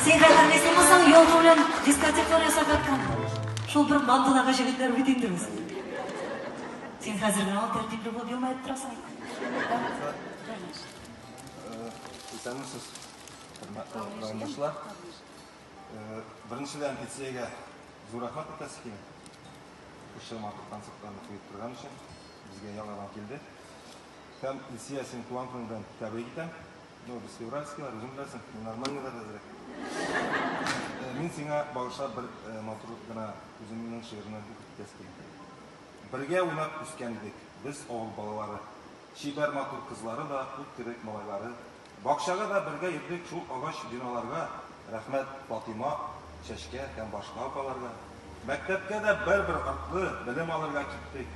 Син хәтерлисеңме соң, елгы белән дискотекалар ясап яткан? Шул бер бандадагы җегетләр бит инде без. Син хәзер генә ул тәртипле булып елмаеп торасың. Исәнмесез, хөрмәтле райондашлар. Беренчедән, Илсөягә зур рәхмәт әйтәсе килә. Шушы матур концертларны куеп торган өчен безгә яңадан килде. Һәм Илсөя, син туган көнең белән тәбрик итәм. Ну, без февральскийлар, үзең беләсең, нормальныйлар әзрәк. Мин сиңа багышлап бер матур гына үземнең шигырьне укып китәсе килә. Бергә уйнап үскән идек, без авыл балалары. Чибәр матур кызлары да, ут кебек малайлары. Бакчага да бергә йөрдек шул агач биналарга. Рәхмәт Фатыйма, Чәчкә һәм башка апаларга. Мәктәпкә дә бер-бер артлы белем алырга киттек.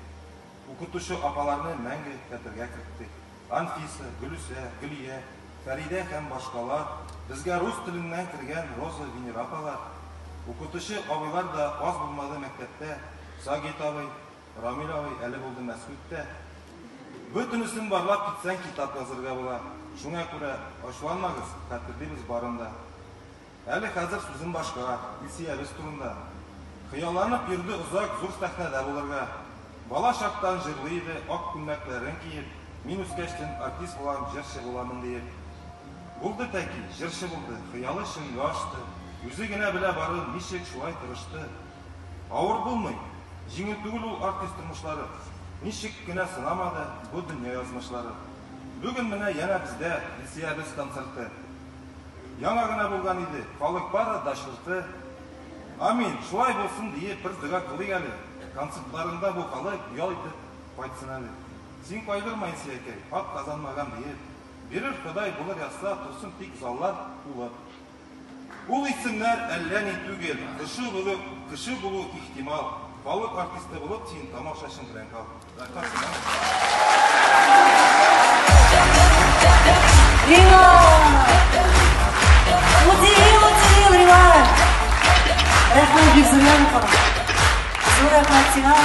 Укытучы апаларны мәңге хәтергә керттек. Анфиса, Гөлүсә, Гөлия, Фәридә һәм башкалар, безгә рус теленнән кергән Роза, Венера апалар. Укытучы абыйлар да аз булмады мәктәптә, Сагит абый, Рамил абый, әле булды Мәсгуть тә. Бөтенесен барлап китсәң, китап язырга була. Шуңа күрә ачуланмагыз, хәтерлибез барын да. Әле хәзер сүзем башка, Илсөябез турында. Хыялланып йөрде озак зур сәхнәдә булырга. Бала чактан җырлый иде, ак күлмәкләрен киеп, мин үскәчтен артист булам, җырчы буламын диеп. Булды тәки, җырчы булды, хыялы чынга ашты. Үзе генә белә бары, ничек шулай тырышты. Авыр булмый, җиңел түгел ул артист тормышлары. Ничек кенә сынамады бу дөнья язмышлары. Бүген менә янә бездә Илсөябез концерты. Яңа гына булган иде, халык бары да чырты. Амин, шулай булсын диеп бер дога кылыйк әле. Концертларыңда бу халык ял итеп кайтсын әле. Син кайгырма, Илсөякәй, ат казанмаган диеп. Бирер Ходай, булыр язса, торсын тик заллар тулып. Ул исемнәр әллә ни түгел, кеше булу, кеше булу ихтимал. Халык артисты булып син тамашачың белән кал. Рәхмәт сиңа. Рилат! Удивил, удивил, Рилат! Рәхмәт бик зур Янкова. Зур рәхмәт сиңа.